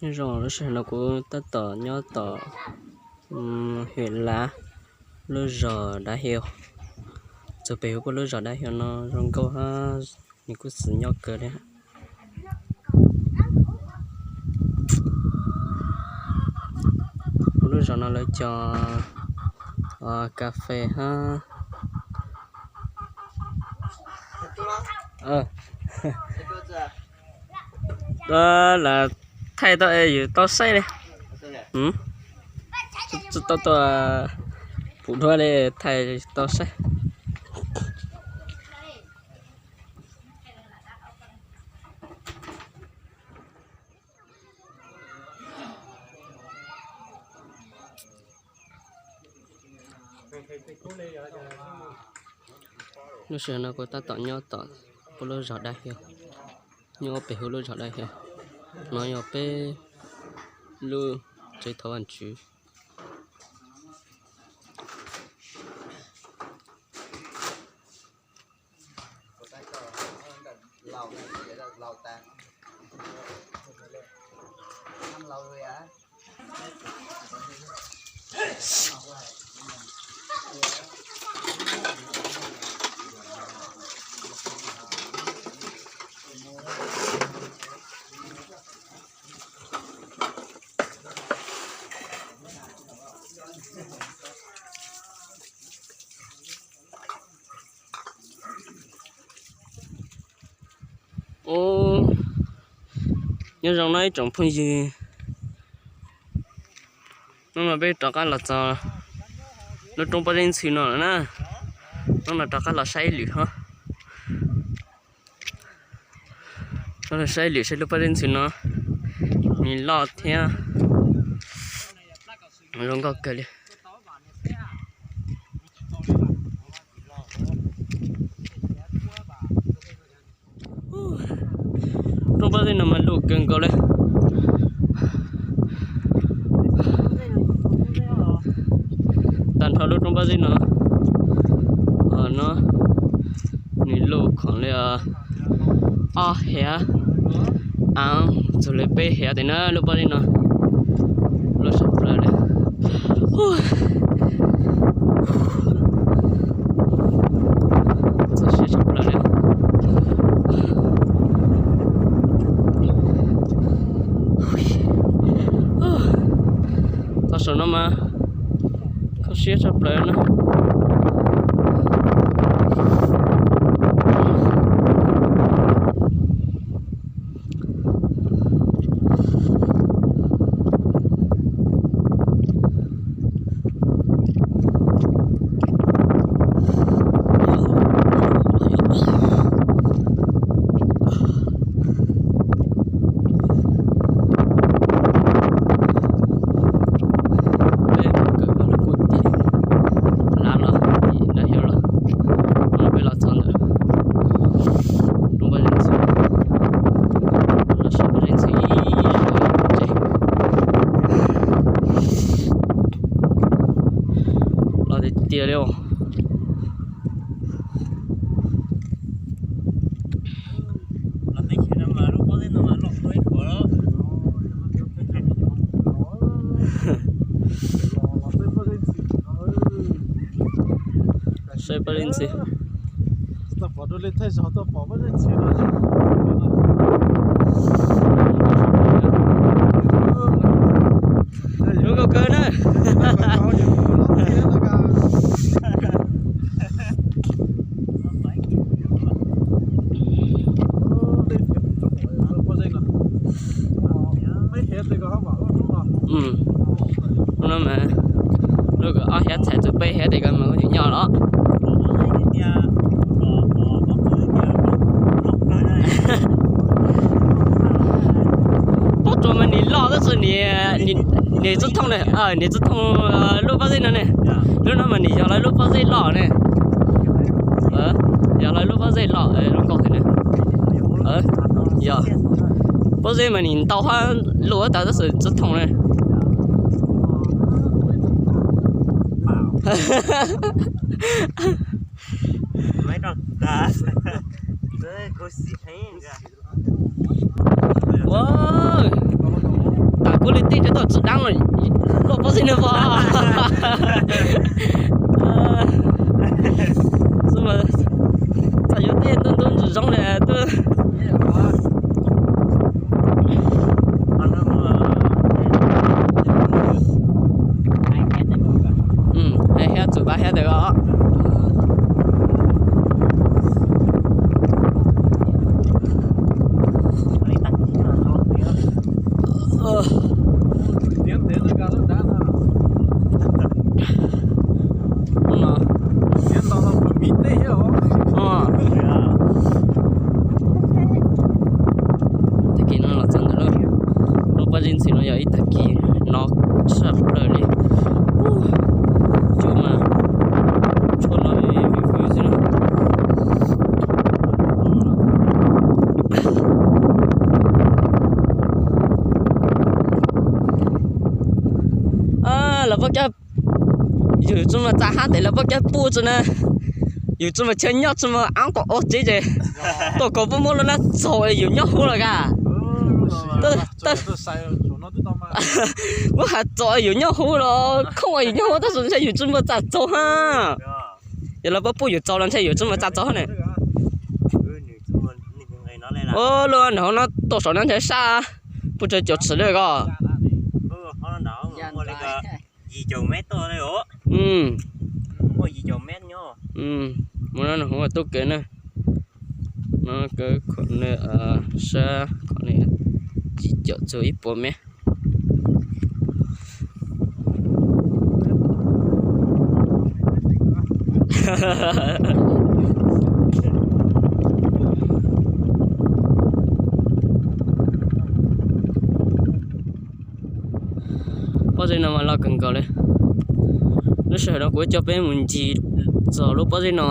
Nyob zoo, lub sij hawm no kuv tab tom nyob tom Hwm Lav, lub zos Dav Hiau. Txog pem hauv lub zos Dav Hiau no zoo nkauj hab, nws kuj xis nyob kawg li. Lub zos no lawv cog kas fes hab. Lam thaij tau es yus tau saib li. Tau tau pum duab li, thaij tau saib. Lub sij hawm no kuv tab tom nyob tom puab lub zos Dab Hiav, nyob pem hauv lub zos Dab Hiav. No yog peb lub tsev thov Vaajtswv. Ub, nyob zoo no ib tsoom phooj ywg, hnub no peb rov qab los txog lub roob pob zeb ntxhw no lawm na. Hnub no rov qab los saib ib lwm hab. Rov los saib ib lwm saib lub pob zeb ntxhw no nws loj thiab zoo nkauj kawg li. Lub pob zeb no mas luj kawg nkaus li. Tag nrho lub roob pob zeb no, no nws luj khoom li ob hiav, a, txug li peb hiav tes na lub pob zeb no. Luj sab plaws li. Txaus siab tshaj plaws li. Txog saum no mas kho siab tshaj plaws na. Peb mus kawm lub kuj tim Lav los, Dab Hiav los, no peb los txog ntawm roob pob zeb ntxhw, los saib pob zeb ntxhw ib zaug tsev. Los tiag tiag li os. Saib pob zeb ntxhw. Zoo nkauj kawg na. Lub no mas lub kws ob hiav txhais txug peb hiav tes ko mas kuj tsis nyob los. Pob tsuas mas nws loj tab sis nws txuj thooj na, nws txuj thooj lub pob zeb no ne. Lub no mas nws yog lawv lub pob zeb loj ne. Yog lawv lub pob zeb loj zoo nkauj thiab na. Yog pob zeb mas nws ntau hab luj tas tab sis txuj thooj na. Ua, Txawm dab luaj pob zeb no pom. Txawm yuav tej ntub ntub ntsis zoo li twb. Hais thiab txawm pab thiab tawm os. Tag kis no los txog ntawm lub pob zeb ntxhw no yog ib tag kis no tshaj plaws li. Cua mas tshuav no vwm vwm xwb na. Lawv pob kab, yus tsi mas txav hab tes lawv pob kab puj tsi na, yus tsi mas chaw nyob tsi mas ab kom ob tsev ces tuaj kom puab muab lub nab txaug yus nyob huv los ka. Muab has txaug yus nyob huv los khooj yus nyob huv tab sis ntshe yus tsi mas txav txaug hab. Yog lawv pob puj yus txaug los ntshe yus tsi mas txav txaug hab ne. Lub nram hauv no tuaj saum no ntshe sab puj tsaws caum tshim li ko. Mus no nws hu ua tub kev na. No kawg khom ne, sab khom ne, tsis caum txug ib puas mev. Pob zeb no mas loj kawg nkaus li. Lub sij hawm no kuv coj peb mus ncig txog lub pob zeb no,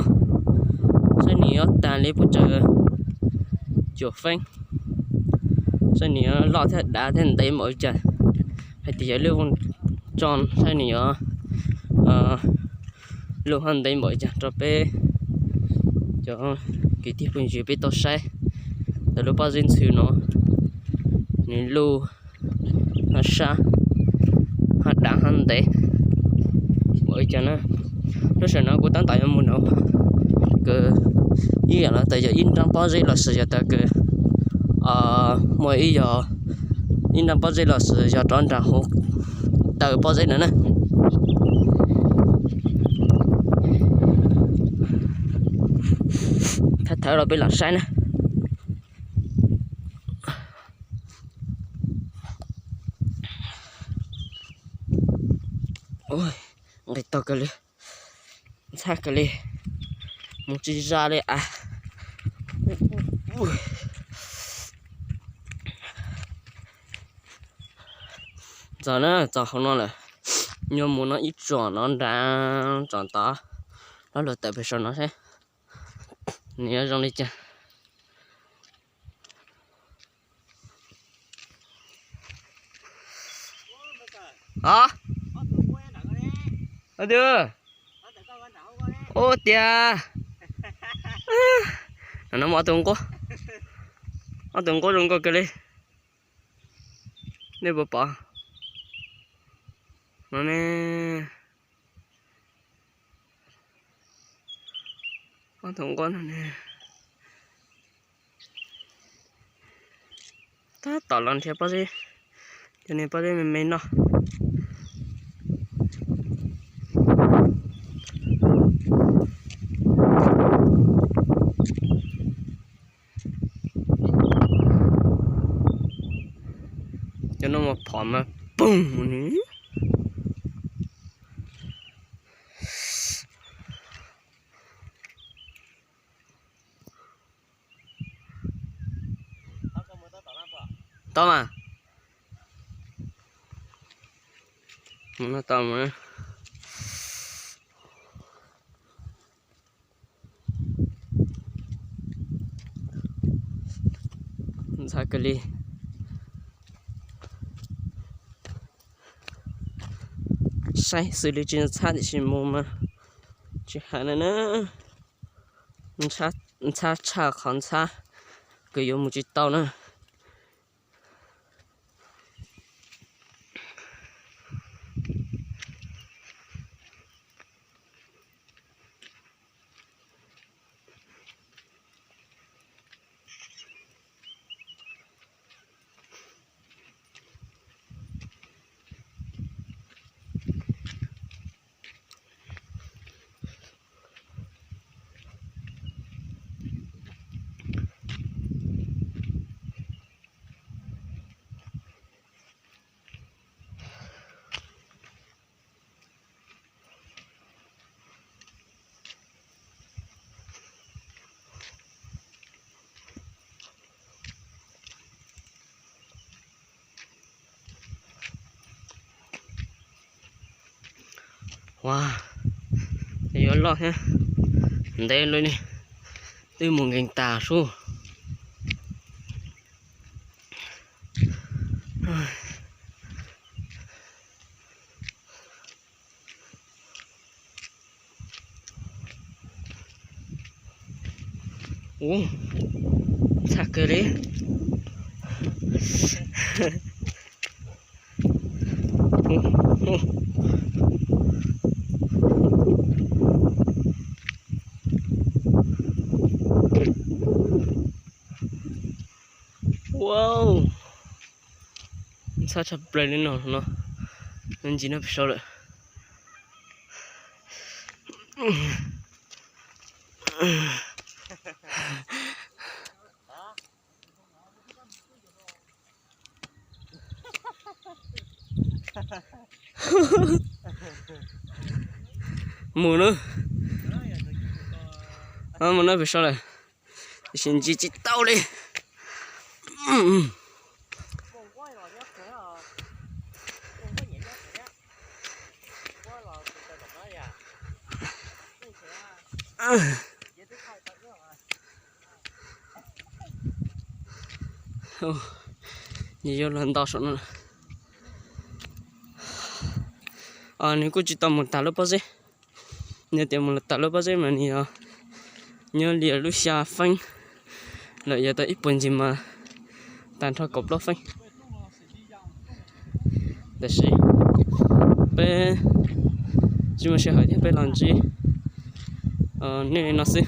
saib nws yuav tag li puas tsaws cuam feeb, saib nws yuav loj thiab dav thiab ntev npaum li cas, hais tias yog lub vooj tso saib nws yuav luj hab ntev npaum li cas rau peb cov kwv tij phooj ywg peb tau saib ntawm lub pob zeb ntxhw no, nws luj hab sab hab dav hab ntev npaum li cas na. Lub sij hawm no kuv tab tom yuav mus no kws ib yam li tas yog ib nrab pob zeb los sis yog tas kws muaj ib yog ib nrab pob zeb los sis yog rov nram hauv taw pob zeb no na. Thawb thawb los peb los saib na. Nqis tau kawg li, ntxhab kawg li, mus tsis zam li as. Txog na, txog hauv no lawm. Nyuag mus no ib tsom no nrad tsom tod, los luag tawm pem saum no seb nws yuav zoo li cas. Os, ua tiag, no muaj ob tug nquab, ob tug nquab zoo nkauj kawg li. Nej puas pom no ne? Ob tug nquab no ne, tab tom los nrhiav pob zeb, cov niag pob zeb me me noj. Cov no mas phom mas poog ni. Tau mas. Mus no tau mus. Ntxhab kawg li. Saib xws li tsis ntxhab tiam sis mus mas tsis hais na na. Ntxhab tshaj qhov ntxhab kws yuav mus tsis tau na. Ua, yuav loj thiab, ntev lawm ne, twb mus nkees tas sub. Ua, txhaj kawg li. Wow, ntxhab tshaj plaws li no no, ntsis no pem saud lawm. Mus na, mus na pem saud lawm, tiam sis ntsis tsis tau li. Nws yuav luag nto saum no. Nws kuj tsis tau mus tas lub pob zeb. Nws tias mus tas lub pob zeb mas nws yog nyob li lub xya feeb lawm, yuav tau ib puag ncig mas tag nrho kaum plaub feeb. Tab sis peb tsis muaj sij hawm thiab peb los ntsib nej li no xwb.